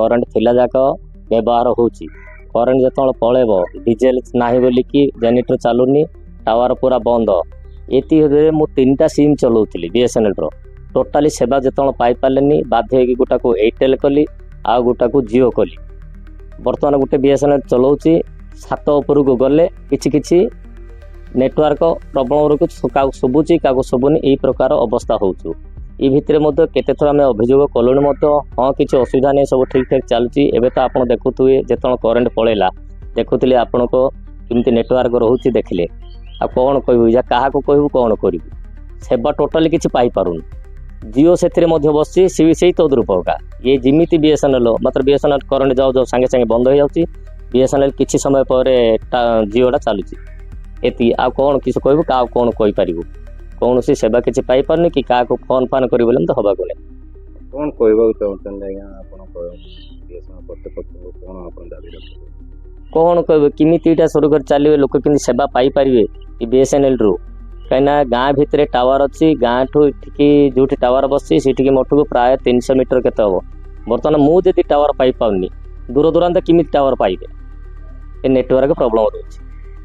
Current ଥିଲା ଯାକ ବ୍ୟବହାର ହେଉଛି। କରେଣ୍ଟ ଯେତେବେଳେ ପଳେଇବ, ଡିଜେଲ ନାହିଁ ବୋଲିକି ଜେନେରେଟର ଚାଲୁନି, ଟାୱାର ପୁରା ବନ୍ଦ। ଏତିକି ମୁଁ ତିନିଟା ସିମ୍ ଚଲାଉଥିଲି ବିଏସ୍ଏନ୍ଏଲ୍ର। ଟୋଟାଲି ସେବା ଯେତେବେଳେ ପାଇପାରିଲିନି, ବାଧ୍ୟ ହେଇକି ଗୋଟାକୁ ଏୟାରଟେଲ୍ କଲି ଆଉ ଗୋଟାକୁ ଜିଓ କଲି। ବର୍ତ୍ତମାନ ଗୋଟେ ବିଏସ୍ଏନ୍ଏଲ୍ ଚଲାଉଛି। ଛାତ ଉପରକୁ ଗଲେ କିଛି କିଛି ନେଟୱାର୍କ ପ୍ରୋବ୍ଲେମ୍ ରହୁଛି। କାହାକୁ ଶୁଭୁଛି, କାହାକୁ ଶୁଭୁନି, ଏଇ ପ୍ରକାର ଅବସ୍ଥା ହେଉଛୁ। ଏ ଭିତରେ ମଧ୍ୟ କେତେଥର ଆମେ ଅଭିଯୋଗ କଲୁଣି ମଧ୍ୟ। ହଁ, କିଛି ଅସୁବିଧା ନାହିଁ, ସବୁ ଠିକ୍ ଠାକ୍ ଚାଲୁଛି। ଏବେ ତ ଆପଣ ଦେଖୁଥିବେ, ଯେତେବେଳେ କରେଣ୍ଟ ପଳେଇଲା ଦେଖୁଥିଲି ଆପଣଙ୍କ କେମିତି ନେଟୱାର୍କ ରହୁଛି ଦେଖିଲେ। ଆଉ କ'ଣ କହିବୁ ଯା, କାହାକୁ କହିବୁ, କ'ଣ କରିବୁ? ସେବା ଟୋଟାଲି କିଛି ପାଇପାରୁନୁ। ଜିଓ ସେଥିରେ ମଧ୍ୟ ବସିଛି, ସେ ବି ସେଇ ତଦ୍ରୁପ ଏକା। ଇଏ ଯେମିତି ବିଏସ୍ଏନ୍ଏଲ୍, ମାତ୍ର ବିଏସ୍ଏନ୍ଏଲ୍ କରେଣ୍ଟ ଯାଉ ଯାଉ ସାଙ୍ଗେ ସାଙ୍ଗେ ବନ୍ଦ ହେଇଯାଉଛି। ବିଏସ୍ଏନ୍ଏଲ୍ କିଛି ସମୟ ପରେ ଜିଓଟା ଚାଲୁଛି। ଏତିକି, ଆଉ କ'ଣ କିଛି କହିବୁ? କାହାକୁ କ'ଣ କହିପାରିବୁ? କୌଣସି ସେବା କିଛି ପାଇପାରୁନି କି କାହାକୁ ଫୋନ୍ ଫାନ୍ କରିବୁ ବୋଲି ତ ହେବାକୁ ନାହିଁ। କ'ଣ କହିବାକୁ ଚାହୁଁଛନ୍ତି ଆଜ୍ଞା ଆପଣ ବିଏସ୍ଏନ୍ଏଲ୍ କର୍ତ୍ତୃପକ୍ଷଙ୍କୁ? କ'ଣ ଆପଣ ଦାବି ରଖିବେ? କ'ଣ କହିବେ? କେମିତି ଏଇଟା ସୁରୁଖୁରୁରେ ଚାଲିବେ, ଲୋକ କେମିତି ସେବା ପାଇପାରିବେ ଏ ବିଏସ୍ଏନ୍ଏଲ୍ରୁ? କାହିଁକିନା ଗାଁ ଭିତରେ ଟାୱାର ଅଛି। ଗାଁଠୁ ଏଠିକି ଯେଉଁଠି ଟାୱାର ବସିଛି, ସେଠିକି ମଠକୁ ପ୍ରାୟ 300 ମିଟର କେତେ ହେବ। ବର୍ତ୍ତମାନ ମୁଁ ଯଦି ଟାୱାର ପାଇପାରୁନି, ଦୂର ଦୂରାନ୍ତ କେମିତି ଟାୱାର ପାଇବେ? ଏ ନେଟୱାର୍କ ପ୍ରୋବ୍ଲେମ୍ ରହୁଛି।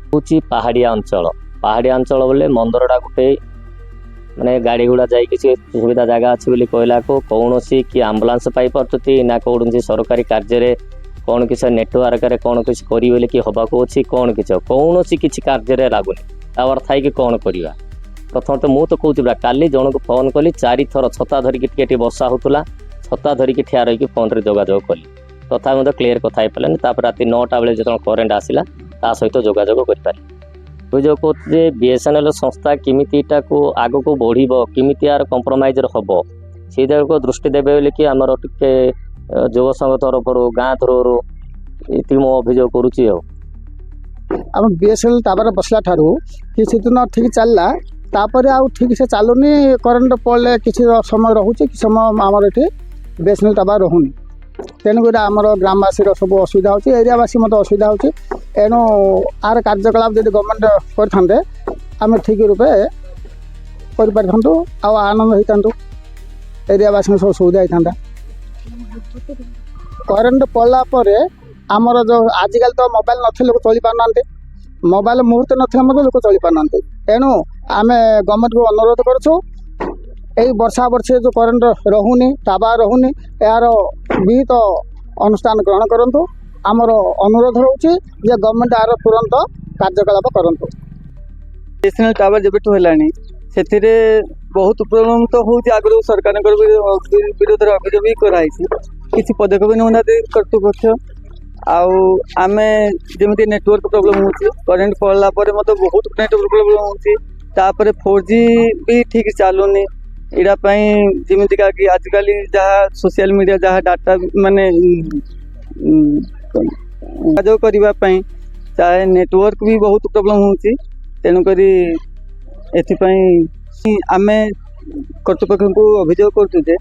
ହେଉଛି ପାହାଡ଼ିଆ ଅଞ୍ଚଳ। ପାହାଡ଼ିଆ ଅଞ୍ଚଳ ବୋଲେ ମନ୍ଦିରଟା ଗୋଟେ ମାନେ ଗାଡ଼ି ଘୋଡ଼ା ଯାଇକି ସେ ସୁବିଧା ଜାଗା ଅଛି ବୋଲି କହିଲାକୁ କୌଣସି କି ଆମ୍ବୁଲାନ୍ସ ପାଇପାରୁଛନ୍ତି ନା କୌଣସି ସରକାରୀ କାର୍ଯ୍ୟରେ କ'ଣ କିଛି ନେଟୱାର୍କରେ କ'ଣ କିଛି କରିବେ ବୋଲି କି ହେବାକୁ ଅଛି, କ'ଣ କିଛି କୌଣସି କିଛି କାର୍ଯ୍ୟରେ ଲାଗୁନି। ଟାୱାର ଥାଇକି କ'ଣ କରିବା? ପ୍ରଥମତଃ ମୁଁ ତ କହୁଛି ପୁରା, କାଲି ଜଣକୁ ଫୋନ୍ କଲି ଚାରିଥର। ଛତା ଧରିକି, ଟିକେ ଟିକେ ବର୍ଷା ହେଉଥିଲା, ଛତା ଧରିକି ଠିଆ ରହିକି ଫୋନ୍ରେ ଯୋଗାଯୋଗ କଲି। ତଥାପି ମଧ୍ୟ କ୍ଲିୟର କଥା ହେଇପାରିଲାନି। ତାପରେ ରାତି 9ଟା ବେଳେ ଯେତେବେଳେ କରେଣ୍ଟ ଆସିଲା, ତା ସହିତ ଯୋଗାଯୋଗ କରିପାରିଲି। ଅଭିଯୋଗ କରୁଛି ଯେ ବିଏସ୍ଏନ୍ଏଲ୍ ସଂସ୍ଥା କେମିତି ଏଟାକୁ ଆଗକୁ ବଢ଼ିବ, କେମିତି ଏହାର କମ୍ପ୍ରମାଇଜର ହେବ, ସେଇ ଜାଗାକୁ ଦୃଷ୍ଟି ଦେବେ ବୋଲିକି ଆମର ଟିକେ ଯୁବ ସଂଘ ତରଫରୁ, ଗାଁ ତରଫରୁ ଏତିକି ମୁଁ ଅଭିଯୋଗ କରୁଛି ଆଉ। ଆମ ବିଏସ୍ଏନ୍ଏଲ୍ ଟାୱାର ବସିଲା ଠାରୁ କିଛି ଦିନ ଠିକ୍ ଚାଲିଲା, ତାପରେ ଆଉ ଠିକ୍ ସେ ଚାଲୁନି। କରେଣ୍ଟ ପଡ଼ିଲେ କିଛି ସମୟ ରହୁଛି, କିଛି ସମୟ ଆମର ଏଠି ବିଏସ୍ଏନ୍ଏଲ୍ ଟାୱାର ରହୁନି। ତେଣୁକରି ଆମର ଗ୍ରାମବାସୀର ସବୁ ଅସୁବିଧା ହେଉଛି, ଏରିଆବାସୀ ମଧ୍ୟ ଅସୁବିଧା ହେଉଛି। ଏଣୁ ଆର କାର୍ଯ୍ୟକଳାପ ଯଦି ଗଭର୍ଣ୍ଣମେଣ୍ଟ କରିଥାନ୍ତେ, ଆମେ ଠିକ୍ ରୂପେ କରିପାରିଥାନ୍ତୁ ଆଉ ଆନନ୍ଦ ହେଇଥାନ୍ତୁ। ଏରିଆବାସୀଙ୍କ ସବୁ ସୁବିଧା ହେଇଥାନ୍ତା। କରେଣ୍ଟ ପଡ଼ିଲା ପରେ ଆମର ଯେଉଁ ଆଜିକାଲି ତ ମୋବାଇଲ ନଥିଲେ ଲୋକ ଚଳିପାରୁନାହାନ୍ତି। ମୋବାଇଲ ମୁହୂର୍ତ୍ତ ନଥିଲେ ମଧ୍ୟ ଲୋକ ଚଳିପାରୁନାହାନ୍ତି। ଏଣୁ ଆମେ ଗଭର୍ଣ୍ଣମେଣ୍ଟକୁ ଅନୁରୋଧ କରୁଛୁ, ଏଇ ବର୍ଷା ବର୍ଷି ଯେଉଁ କରେଣ୍ଟ ରହୁନି, ଟାୱାର ରହୁନି, ଏହାର ବିହିତ ଅନୁଷ୍ଠାନ ଗ୍ରହଣ କରନ୍ତୁ। ଆମର ଅନୁରୋଧ ରହୁଛି ଯେ ଗଭର୍ଣ୍ଣମେଣ୍ଟ ଏହାର ତୁରନ୍ତ କାର୍ଯ୍ୟକଳାପ କରନ୍ତୁ। ବିଏସ୍ଏନ୍ଏଲ୍ ଟାୱାର ଯେବେଠୁ ହେଲାଣି, ସେଥିରେ ବହୁତ ପ୍ରୋବ୍ଲେମ୍ ତ ହେଉଛି। ଆଗରୁ ସରକାରଙ୍କର ବି ବିରୋଧରେ ଅଭିଯୋଗ ବି କରାହେଇଛି, କିଛି ପଦକ୍ଷେପ ନେଉନାହାନ୍ତି କର୍ତ୍ତୃପକ୍ଷ। ଆଉ ଆମେ ଯେମିତି ନେଟୱାର୍କ ପ୍ରୋବ୍ଲେମ୍ ହେଉଛି, କରେଣ୍ଟ ପଡ଼ିଲା ପରେ ମଧ୍ୟ ବହୁତ ନେଟୱାର୍କ ପ୍ରୋବ୍ଲେମ୍ ହେଉଛି। ତାପରେ 4G ବି ଠିକ୍ ଚାଲୁନି। ଏଇଟା ପାଇଁ ଯେମିତିକା କି ଆଜିକାଲି ଯାହା ସୋସିଆଲ ମିଡ଼ିଆ, ଯାହା ଡାଟା ମାନେ ଯୋଗାଯୋଗ କରିବା ପାଇଁ ଚାହେ, ନେଟୱାର୍କ ବି ବହୁତ ପ୍ରୋବ୍ଲେମ୍ ହେଉଛି। ତେଣୁକରି ଏଥିପାଇଁ ଆମେ କର୍ତ୍ତୃପକ୍ଷଙ୍କୁ ଅଭିଯୋଗ କରୁଛୁ ଯେ